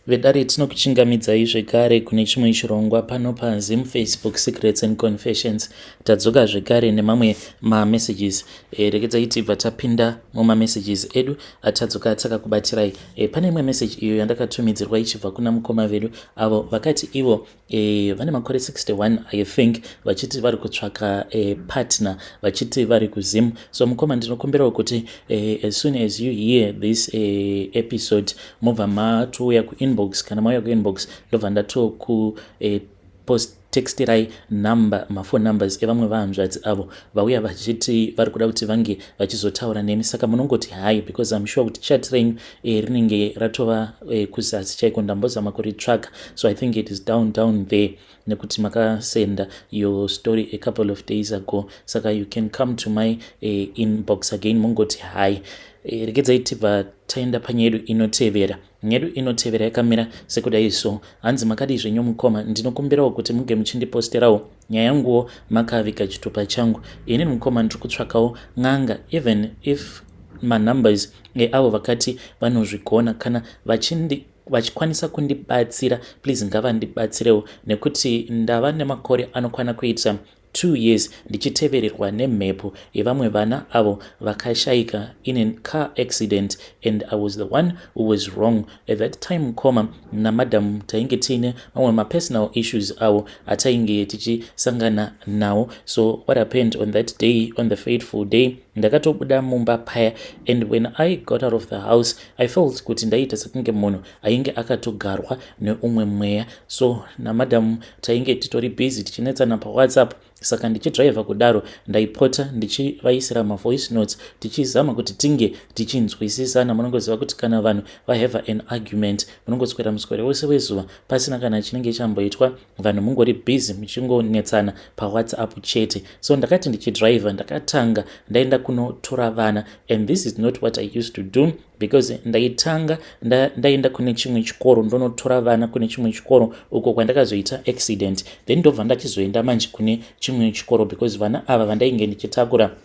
Vedare, tinokuchingamidzai zvekare kune chimwe chirongwa pano paZim Facebook Secrets and Confessions. Tadzoka zvekare nemamwe mamessages. Regedzai tibva tapinda mumamessages edu atadzoka takakubatirai. Pane imwe message iyo yandakatumidzirwa ichibva kuna mukoma vedu avo vakati ivo vane makore 61, I think, vachiti vari kutsvaka partner, vachiti vari kuZim. So mukoma, ndinokumbirawo kuti as soon as you hear this episode, mobva matouya kuinbox. Kana mauya kuinbox, ndobva ndatoku post textirai number, maphone numbers evamwe vahanzvadzi avo vauya vachiti vari kuda kuti vange vachizotaura nemi. Saka munongoti hi, because I'm sure kuti chat renyu rinenge ratova kuzasi chaiko. Ndambozama kuritsvaga, so I think it is down there, nekuti makasenda your story a couple of days ago. Saka you can come to my inbox again, mungoti hi. Regedzai tibva taenda panyaya yedu inotevera. Nyedu inotevera yakamira sekudai so. Hanzi, "Makadii zvenyu mukoma? Ndinokumbirawo kuti muge muchindiposterawo nyaya yanguwo makaviga chitupa changu. Inini mukoma, ndiri kutsvakawo n'anga, even if manumbers eavo vakati vanozvigona, kana vachindi vachikwanisa kundibatsira, please ngavandibatsirewo, nekuti ndava nemakore anokwana kuita 2 years ndichitevererwa nemhepo yevamwe vana avo vakashayika in a car accident, and I was the one who was wrong at that time. Mukoma, namadam tainge tiine mamwe mapersonal issues avo atainge tichisangana nawo. So what happened on that day, on the fateful day, ndakatobuda mumba paya, and when I got out of the house, I felt kuti ndaiita sekunge munhu ainge akatogarwa neumwe mweya. So namadam tainge titori busy tichinetsana paWhatsApp. Saka ndichidhiraivha kudaro, ndaipota ndichivaisira mavoice notes, tichizama kuti tinge tichinzwisisana. Munongoziva kuti kana vanhu vahave an argument, munongoswera muswere wose wezuva pasina kana chinenge chamboitwa, vanhu mungori busy muchingonetsana paWhatsApp chete. So ndakati ndichidhiraivha, ndakatanga ndaenda kunotora vana, and this is not what I used to do, because ndaitanga ndaenda kune chimwe chikoro, ndonotora vana kune chimwe chikoro uko kwandakazoita accident, then ndobva ndachizoenda manje kune chimwe chikoro, because vana ava vandainge ndichitakura,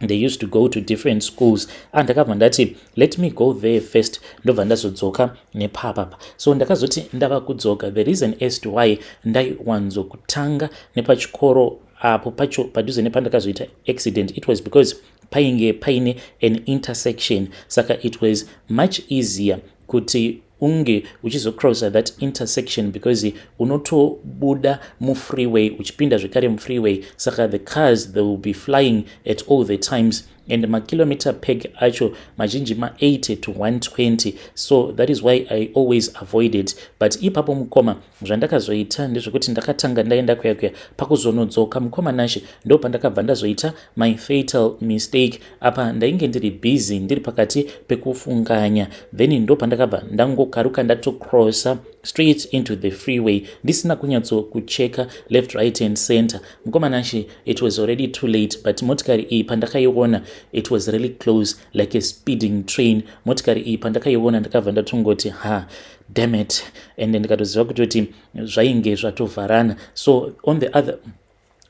they used to go to different schools. Andakabva ndati, 'Let me go there first,' ndobva ndazodzoka nepapapa. So ndakazoti ndava kudzoka, the reason as to why ndaiwanzokutanga nepachikoro apo pacho padhuze nepandakazoita accident, it was because painge paine an intersection. Saka it was much easier kuti unge uchizocrossa that intersection, because unotobuda mufreeway uchipinda zvekare mufreeway. Saka the cars, they will be flying at all the times, and makilometer peg acho mazhinji ma80 to 120. So that is why I always avoid it. But ipapo mukoma, zvandakazoita ndezvekuti ndakatanga ndaenda kuya kuya. Pakuzonodzoka, mukoma Nashe, ndo pandakabva ndazoita my fatal mistake. Apa ndainge ndiri busy, ndiri pakati pekufunganya, then ndo pandakabva ndangokaruka, ndatocrossa straight into the freeway ndisina kunyatsokucheka left, right and center. Mukoma Nashe, it was already too late. But motikari iyi pandakaiona, it was really close, like a speeding train. Motikari iyi pandakaiona, ndakabva ndatongoti, 'Ha, damn it,' and ndikatoziva kutoti zvainge zvatovharana. So on the other,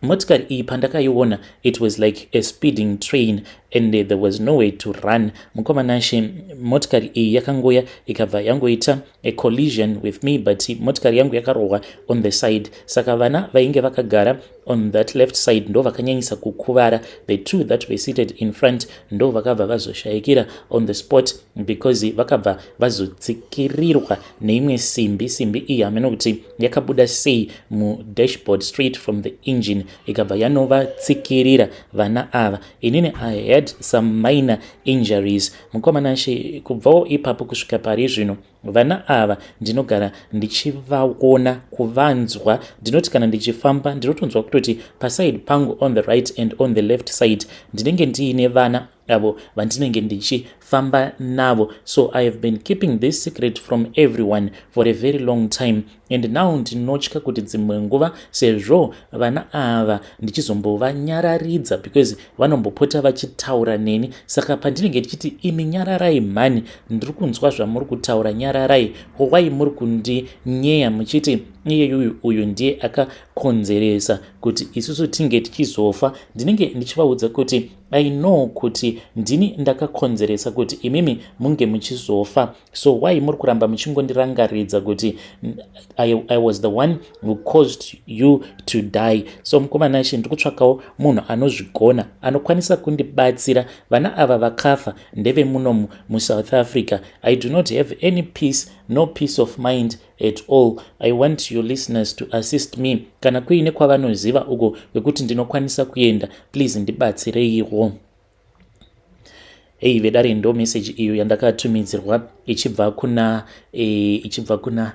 motikari iyi pandakaiona, it was like a speeding train, and there was no way to run. Mukoma Nashe, motikari iyi yakangoya, ikabva yangoita a collision with me, but motikari yangu yakarohwa on the side. Saka vana vainge vakagara on that left side ndo vakanyanyisa kukuvara. The two that were seated in front ndo vakabva vazoshayikira on the spot, because vakabva vazotsikirirwa neimwe simbi. Simbi iyi hameno kuti yakabuda sei mudashboard, straight from the engine, ikabva yanovatsikirira vana ava. Inini I had some minor injuries. Mukoma Nashe, kubvawo ipapo kusvika pari zvino, vana ava ndinogara ndichivaona, kuvanzwa. Ndinoti kana ndichifamba, ndinotonzwa kutoti paside pangu, on the right and on the left side, ndinenge ndiine vana avo vandinenge ndichifamba navo. So I have been keeping this secret from everyone for a very long time, and now ndinotya kuti dzimwe nguva, sezvo vana ava ndichizombovanyararidza, because vanombopota vachitaura neni, saka pandinenge ndichiti, 'Imi nyararai mhani, ndiri kunzwa zvamuri kutaura, nyararai, wai muri kundinyeya muchiti Iyeyuyu uyu ndiye akakonzeresa kuti isusu tinge tichizofa. Ndinenge ndichivaudza kuti I know kuti ndini ndakakonzeresa kuti imimi munge muchizofa, so why muri kuramba muchingondirangaridza kuti I was the one who caused you to die? So mukoma Nashe, ndiri kutsvakawo munhu anozvigona, anokwanisa kundibatsira. Vana ava vakafa ndevemunomu muSouth Africa. I do not have any peace, no peace of mind at all. I want your listeners to assist me. Kana kuine kwavanoziva uko kwekuti ndinokwanisa kuenda, please ndibatsireiwo. Ei vedare, ndo meseji iyo yandakatumidzirwa ichibva kuna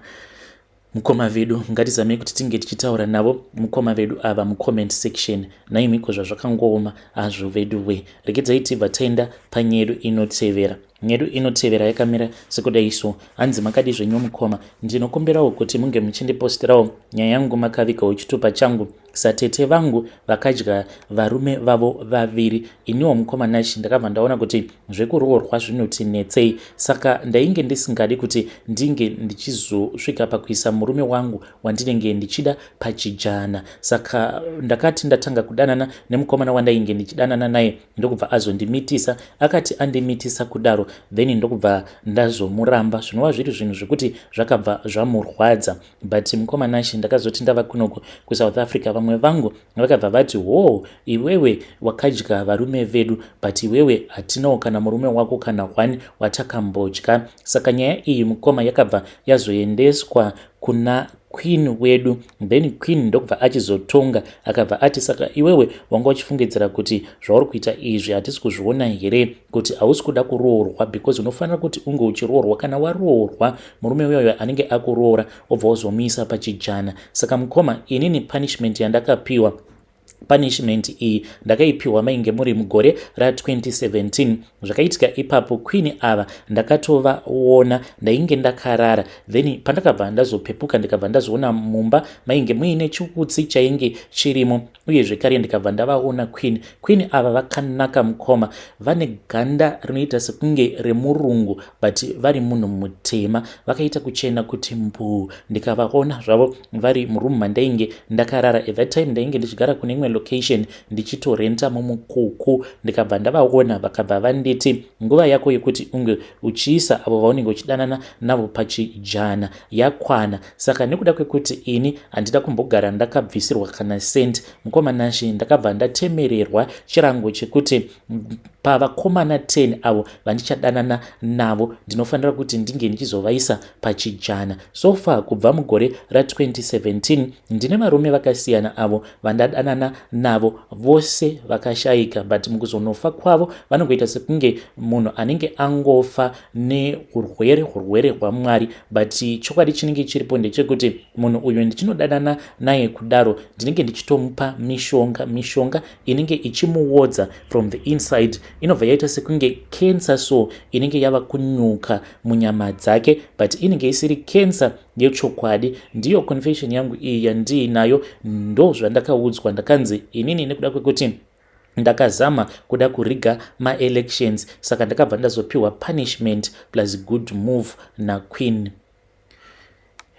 mukoma vedu. Ngatizamei kuti tinge tichitaura navo mukoma vedu ava mucomment section. Naimiko, zvazvakangooma hazvo vedu we. Regedzai tibva taenda panyedu inotevera. Nyedu inotevera yakamira sekudai so. Hanzi, "Makadi zvenyu mukoma? Ndinokumbirawo kuti munge muchindipostirawo nyaya yangu makavigawo chitupa changu. Satete vangu vakadya varume vavo vaviri. Iniwo mukoma Nashi, ndakabva ndaona kuti zvekuroorwa zvinotinetsei, saka ndainge ndisingadi kuti ndinge ndichizosvika pakuisa murume wangu wandinenge ndichida pachijana. Saka ndakati ndatanga kudanana nemukomana wandainge ndichidanana naye, ndokubva azondimitisa. Akati andimitisa kudaro, then ndokubva ndazomuramba, zvinova zviri zvinhu zvekuti zvakabva zvamurwadza. But mukoma Nashi, ndakazoti ndava kunoko kuSouth Africa, vamwe vangu vakabva vati, 'Ho, iwewe wakadya varume vedu, but iwewe hatinawo kana murume wako kana one watakambodya.' Saka nyaya iyi mukoma yakabva yazoendeswa kuna queen wedu. Then queen ndokubva achizotonga, akabva ati, 'Saka iwewe wanga uchifungidzira kuti zvauri kuita izvi hatisi kuzviona here, kuti hausi kuda kuroorwa? Because unofanira kuti unge uchiroorwa. Kana waroorwa, murume uyoyo anenge akuroora, obva wazomuisa pachijana.' Saka mukoma, inini punishment yandakapiwa, punishment iyi ndakaipiwa mainge muri mugore ra2017. Zvakaitika ipapo, queen ava ndakatovaona ndainge ndakarara. Then pandakabva ndazopepuka, ndikabva ndazoona mumba mainge muine chiutsi chainge chirimo, uye zvekare ndikabva ndavaona queen. Queen ava vakanaka mukoma, vane ganda rinoita sekunge remurungu, but vari munhu mutema, vakaita kuchena kuti mbuu. Ndikavaona zvavo vari murumu mandainge ndakarara. At that time ndainge ndichigara kune imwe location, ndichitorenta mumukuku. Ndikabva ndavaona, vakabva vanditi, 'Nguva yako yekuti unge uchiisa avo vaunenge uchidanana navo pachijana yakwana.' Saka nekuda kwekuti ini handida kumbogara ndakabvisirwa kana cent, mukoma Nashi, ndakabva ndatemererwa chirango chekuti pavakomana 10 avo vandichadanana navo, ndinofanira kuti ndinge ndichizovaisa pachijana. So far, kubva mugore ra2017, ndine varume vakasiyana avo vandadanana navo, vose vakashayika. But mukuzonofa kwavo vanongoita sekunge munhu anenge angofa neurwere, urwere hwaMwari. But chokwadi chinenge chiripo ndechekuti munhu uyu ndichinodanana naye kudaro, ndinenge ndichitomupa mishonga, mishonga inenge ichimuodza from the inside. Inobva yaita sekunge cancer, so inenge yava kunyuka munyama dzake, but inenge isiri cancer yechokwadi. Ndiyo confession yangu iyi yandiinayo. Ndo zvandakaudzwa. Ndakanzi inini nekuda kwekuti ndakazama kuda kuriga maelections, saka ndakabva ndazopiwa punishment plus good move naqueen."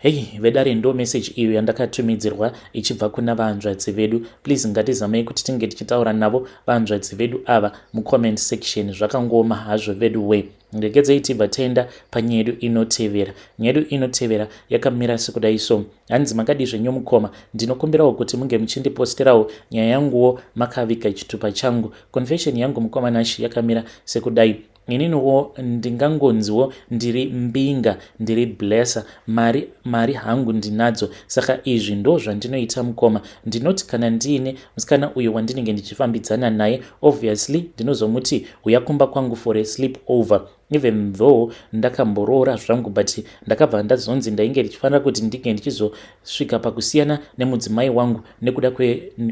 Hei vedare, ndo meseji iyo yandakatumidzirwa ichibva kuna vanzvadzi vedu. Please ngatizamei kuti tinge tichitaura navo vanzvadzi vedu ava mucomment section. Zvakangoma hazvo vedu we. Regedzei tibva taenda panyedu inotevera. Nyedu inotevera yakamira sekudai so. Hanzi, "Makadi zvenyu mukoma? Ndinokumbirawo kuti munge muchindiposterawo nyaya yanguwo makaviga chitupa changu. Confession yangu mukoma Nashi yakamira sekudai. Ininiwo ndingangonziwo ndiri mbinga, ndiri blesser. Mari, mari hangu ndinadzo. Saka izvi ndo zvandinoita mukoma. Ndinoti kana ndiine musikana uyo wandinenge ndichifambidzana naye, obviously ndinozomuti uya kumba kwangu for a sleep over. Even though ndakamboroora zvangu, but ndakabva ndazonzi ndainge ndichifanira kuti ndinge ndichizosvika pakusiyana nemudzimai wangu nekuda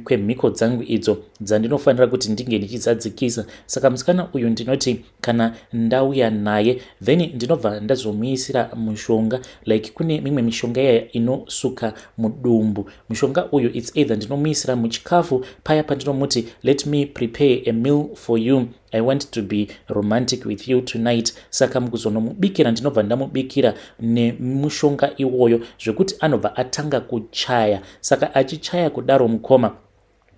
kwemhiko dzangu idzo dzandinofanira kuti ndinge ndichizadzikisa. Saka musikana uyu ndinoti kana ndauya naye, then ndinobva ndazomuisira mushonga, like kune mimwe mishonga iya inosuka mudumbu. Mushonga uyu, it's either ndinomuisira muchikafu paya pandinomuti, 'Let me prepare a meal for you.' I want to be romantic with you tonight." Saka mukuzonomubikira, ndinobva ndamubikira nemushonga iwoyo, zvekuti anobva atanga kuchaya. Saka achichaya kudaro, mukoma,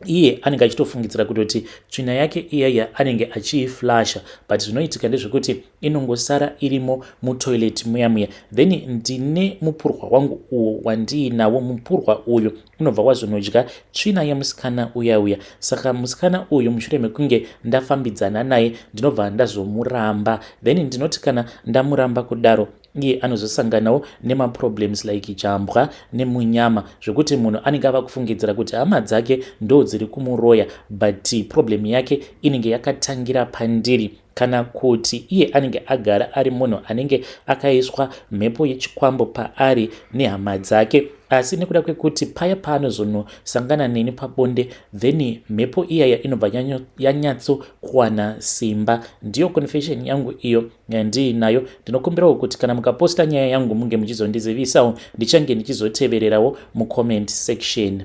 iye anenge achitofungidzira kutoti tsvina yake iyaiya anenge achiiflasha, but zvinoitika ndezvekuti inongosara irimo mutoilet muya muya. Then ndine mupurwa wangu uwo wandiinawo. Mupurwa uyu unobva wazonodya tsvina yemusikana uya uya. Saka musikana uyu, mushure mekunge ndafambidzana naye, ndinobva ndazomuramba. Then ndinoti kana ndamuramba kudaro, iye anozosanganawo nemaproblems like jambwa nemunyama, zvekuti munhu anenge ava kufungidzira kuti hama dzake ndo dziri kumuroya, but problem yake inenge yakatangira pandiri, kana kuti iye anenge agara ari munhu anenge akaiswa mhepo yechikwambo paari nehama dzake. Asi nekuda kwekuti paya paanozonosangana neni pabonde, then mhepo iyaya inobva yanyatsokuwana simba. Ndiyo confession yangu iyo yandiinayo. Ndinokumbirawo kuti kana mukaposta nyaya yangu, munge muchizondizivisawo. Ndichange ndichizotevererawo mucomment section.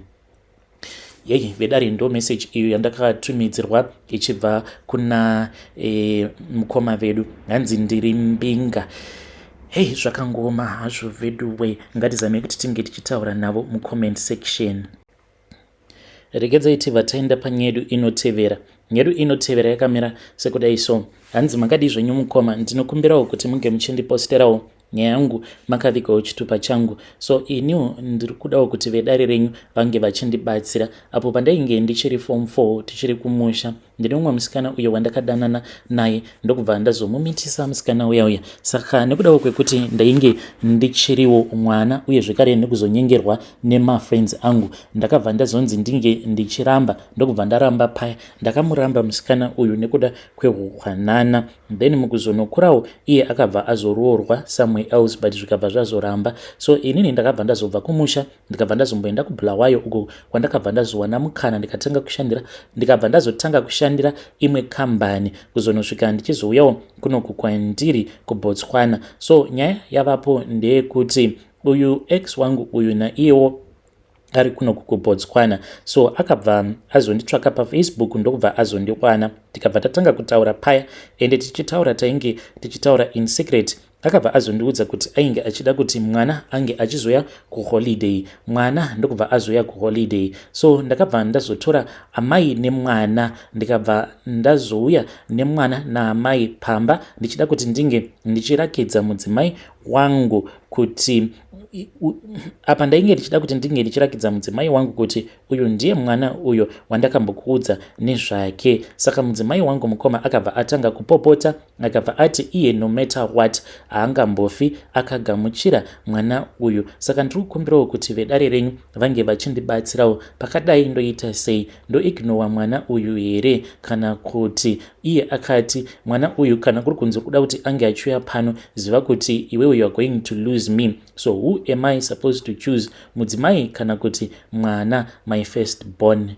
Yei, vedare, ndo message iyo yandakatumidzirwa ichibva kuna mukoma vedu. Hanzi ndiri mbinga. Hei, zvakangoma hazvo vedu we. Ngatizamei kuti tinge tichitaura navo mucomment section. Regedzai tibva taenda panyedu inotevera. Nyedu inotevera yakamira sekudai so. Hanzi, "Makadii zvenyu mukoma? Ndinokumbirawo kuti munge muchindiposterawo nyaya yangu makavigawo chitupa changu. So iniwo ndiri kudawo kuti vedare renyu vange vachindibatsira. Apo pandainge ndichiri form 4, tichiri kumusha, ndine mumwe musikana uyo wandakadanana naye, ndokubva ndazomumitisa musikana uya uya. Saka nekudawo kwekuti ndainge ndichiriwo mwana, uye zvekare nekuzonyengerwa nemafriends angu, ndakabva ndazonzi ndinge ndichiramba, ndokubva ndaramba paya. Ndakamuramba musikana uyu nekuda kwehukwanana. Then mukuzonokurawo, iye akabva azoroorwa somewhere else, but zvikabva zvazoramba. So inini ndakabva ndazobva kumusha, ndikabva ndazomboenda kuBulawayo, uko kwandakabva ndazowana mukana, ndikatanga kushandira, ndikabva ndazotanga kushandira imwe kambani, kuzonosvika ndichizouyawo kunoku kwandiri kuBotswana. So nyaya yavapo ndeyekuti uyu ex wangu uyu naiyewo ari kunoku kuBotswana. So akabva azonditsvaka paFacebook, ndokubva azondiwana, tikabva tatanga kutaura paya. Ende tichitaura, tainge tichitaura in secret. Akabva azondiudza kuti ainge achida kuti mwana ange achizoya kuholiday. Mwana ndokubva azoya kuholiday. So ndakabva ndazotora amai nemwana, ndikabva ndazouya nemwana naamai pamba, ndichida kuti ndinge ndichirakidza mudzimai wangu kuti apa ndainge ndichida kuti ndinge ndichirakidza mudzimai wangu kuti uyu ndiye mwana uyo wandakambokuudza nezvake. Saka mudzimai wangu, mukoma, akabva atanga kupopota, akabva ati iye no matter what haangambofi akagamuchira mwana uyu. Saka ndiri kukumbirawo kuti vedare renyu vange vachindibatsirawo pakadai. Ndoita sei? Ndoignora mwana uyu here? Kana kuti iye akati mwana uyu, kana kuri kunzi kuda kuti ange achiuya pano, ziva kuti iwewe you are going to lose me. So who am I supposed to choose, mudzimai kana kuti mwana, my first born?"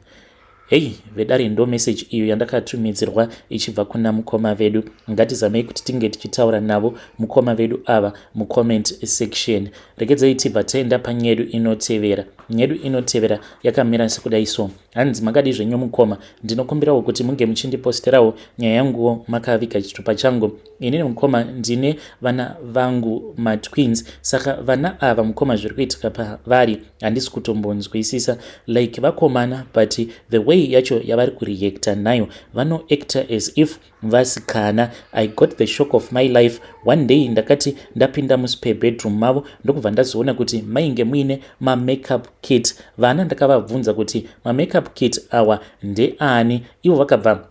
Hei, vedare, ndo message iyo yandakatumidzirwa ichibva kuna mukoma vedu. Ngatizamei kuti tinge tichitaura navo mukoma vedu ava mucomment section. Regedzai tibva taenda panyedu inotevera. Nyedu inotevera yakamira sekudai so. Hanzi, "Makadii zvenyu mukoma? Ndinokumbirawo kuti munge muchindiposterawo nyaya yanguwo makaviga chitupa changu. Inini, mukoma, ndine vana vangu matwins. Saka vana ava, mukoma, zviri kuitika pavari handisi kutombonzwisisa. Like vakomana, but the way yacho yavari kureacta nayo, vanoacta as if vasikana. I got the shock of my life one day. Ndakati ndapinda muspare bedroom mavo, ndokubva ndazoona kuti mainge muine mamakeup kit. Vana ndakavabvunza kuti mamakeup kit awa ndeani. Ivo vakabva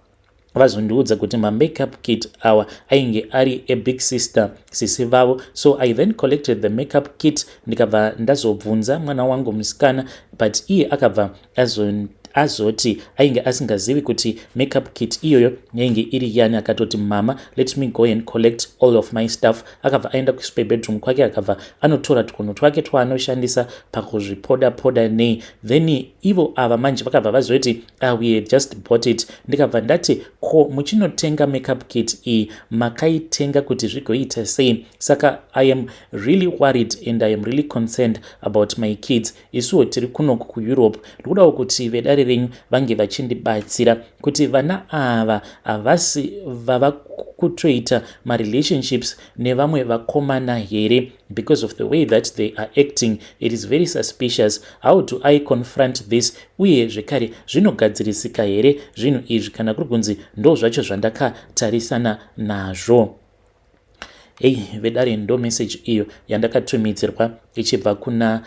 vazondiudza kuti mamakeup kit awa ainge ari ebig sister, sisi vavo. So I then collected the makeup kit, ndikabva ndazobvunza mwana wangu musikana, but iye akabva azoti ainge asingazivi kuti makeup kit iyoyo yainge iri yani. Akatoti, 'Mama, let me go and collect all of my stuff.' Akabva aenda kuspare bedroom kwake, akabva anotora twunhu twake twaanoshandisa pakuzvipoda poda nei. Then ivo ava manje vakabva vazoti, 'Ah, we had just bought it.' Ndikabva ndati, 'Ko muchinotenga makeup kit iyi, makaitenga kuti zvigoita sei?' Saka I am really worried and I am really concerned about my kids. Isuwo tiri kunoku kuEurope. Ndikudawo kuti vedare renyu vange vachindibatsira kuti vana ava havasi vava kutoita marelationships nevamwe vakomana here? Because of the way that they are acting, it is very suspicious. How do I confront this? Uye zvekare, zvinogadzirisika here zvinhu izvi, kana kuri kunzi ndo zvacho zvandakatarisana nazvo? Hei vedare, ndo message iyo yandakatumidzirwa ichibva kuna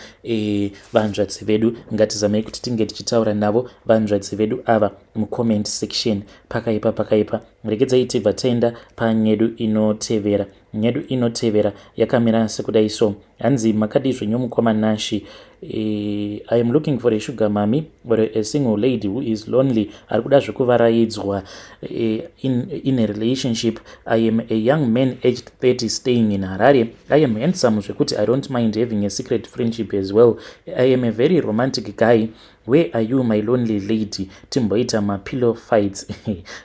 vanzvadzi vedu. Ngatizamei kuti tinge tichitaura navo vanzvadzi vedu ava mucomment section. Pakaipa, pakaipa. Regedzai tibva taenda panyedu inotevera. Nyedu inotevera yakamira sekudai so. Hanzi, "Makadi zvenyu mukoma Nashi? I am looking for a sugar mummy or a single lady who is lonely, ari kuda zvekuvaraidzwa in a relationship. I am a young man aged 30, staying in Harare. I am handsome zvekuti I don't mind having a secret friendship as well. I am a very romantic guy. Where are you, my lonely lady? Timboita mapillow fights."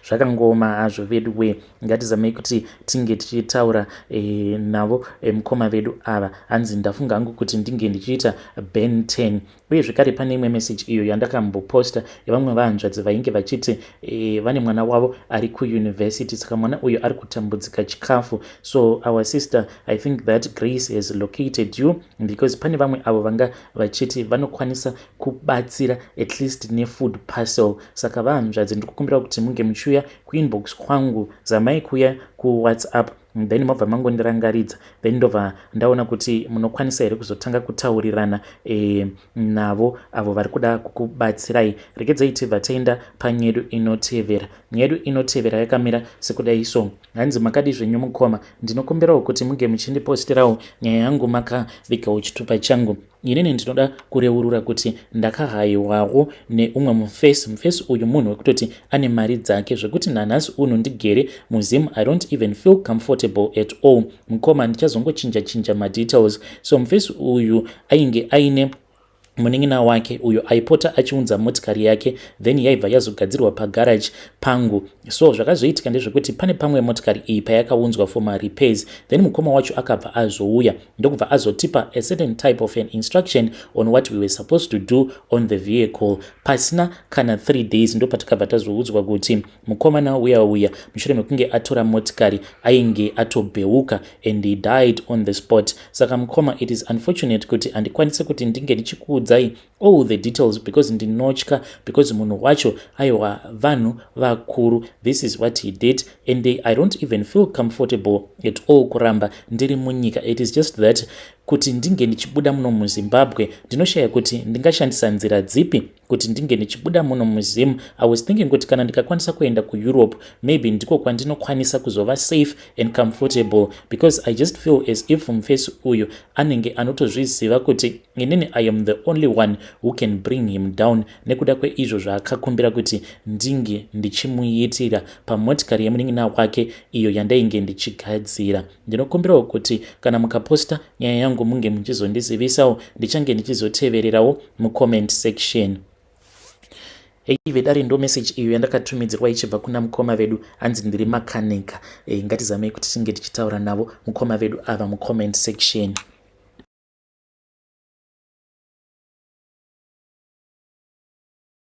Zvakangoma hazvo vedu we. Ngatizamei kuti tinge tichitaura navo mukoma vedu ava. Hanzi, "Ndafunga hangu kuti ndinge ndichiita ben 10." Uye zvekare pane imwe message iyo yandakamboposta yevamwe vahanzvadzi vainge vachiti vane mwana wavo ari kuuniversity, saka mwana uyu ari kutambudzika chikafu. So our sister, I think that grace has located you, because pane vamwe avo vanga vachiti vanokwanisa kubatsira at least nefood parcel. Saka vahanzvadzi, ndiri kukumbira kuti munge muchiuya kuinbox kwangu. Zamai kuuya kuWhatsApp, then mobva mangondirangaridza, then ndobva ndaona kuti munokwanisa here kuzotanga kutaurirana navo avo vari kuda kukubatsirai. Regedzai tibva taenda panyedu inotevera. Nyedu inotevera yakamira sekudai so. Hanzi, "Makadi zvenyu mukoma? Ndinokumbirawo kuti munge muchindiposterawo nyaya yangu makavigawo chitupa changu. Inini ndinoda kureurura kuti ndakahayiwawo neumwe mufesi. Mufesi uyu munhu wekutoti ane mari dzake, zvekuti nanhasi uno ndigere muZim, I don't even feel comfortable at all. Mukoma, ndichazongochinja chinja madetails. So mufesi uyu ainge aine munin'ina wake uyo aipota achiunza motikari yake, then yaibva yazogadzirwa pagaraji pangu. So zvakazoitika ndezvekuti pane pamwe motikari iyi payakaunzwa for marepairs, then mukoma wacho akabva azouya, ndokubva azotipa a certain type of an instruction on what we were supposed to do on the vehicle. Pasina kana 3 days, ndopatakabva tazoudzwa kuti mukomana uya uya, mushure mekunge atora motikari, ainge atobheuka and he died on the spot. Saka mukoma, it is unfortunate kuti handikwanisi kuti ndinge ndichikuudzai all the details because ndinotya, because munhu wacho, aiwa, vanhu vakuru. This is what he did and I don't even feel comfortable at all kuramba ndiri munyika. It is just that kuti ndinge ndichibuda muno muZimbabwe, ndinoshaya kuti ndingashandisa nzira dzipi kuti ndinge ndichibuda muno muZim. I was thinking kuti kana ndikakwanisa kuenda kuEurope, maybe ndiko kwandinokwanisa kuzova safe and comfortable, because I just feel as if mufesi uyu anenge anotozviziva kuti inini I am the only one who can bring him down, nekuda kweizvo zvaakakumbira kuti ndinge ndichimuitira pamotikari yemunin'ina wake iyo yandainge ndichigadzira. Ndinokumbirawo kuti kana mukaposta nyaya yangu, munge muchizondizivisawo. Ndichange ndichizotevererawo mucomment section." Hei vedare, ndo message iyo yandakatumidzirwa ichibva kuna mukoma vedu. Hanzi, "Ndiri makanika." Ngatizamei kuti tinge tichitaura navo mukoma vedu ava mucomment section.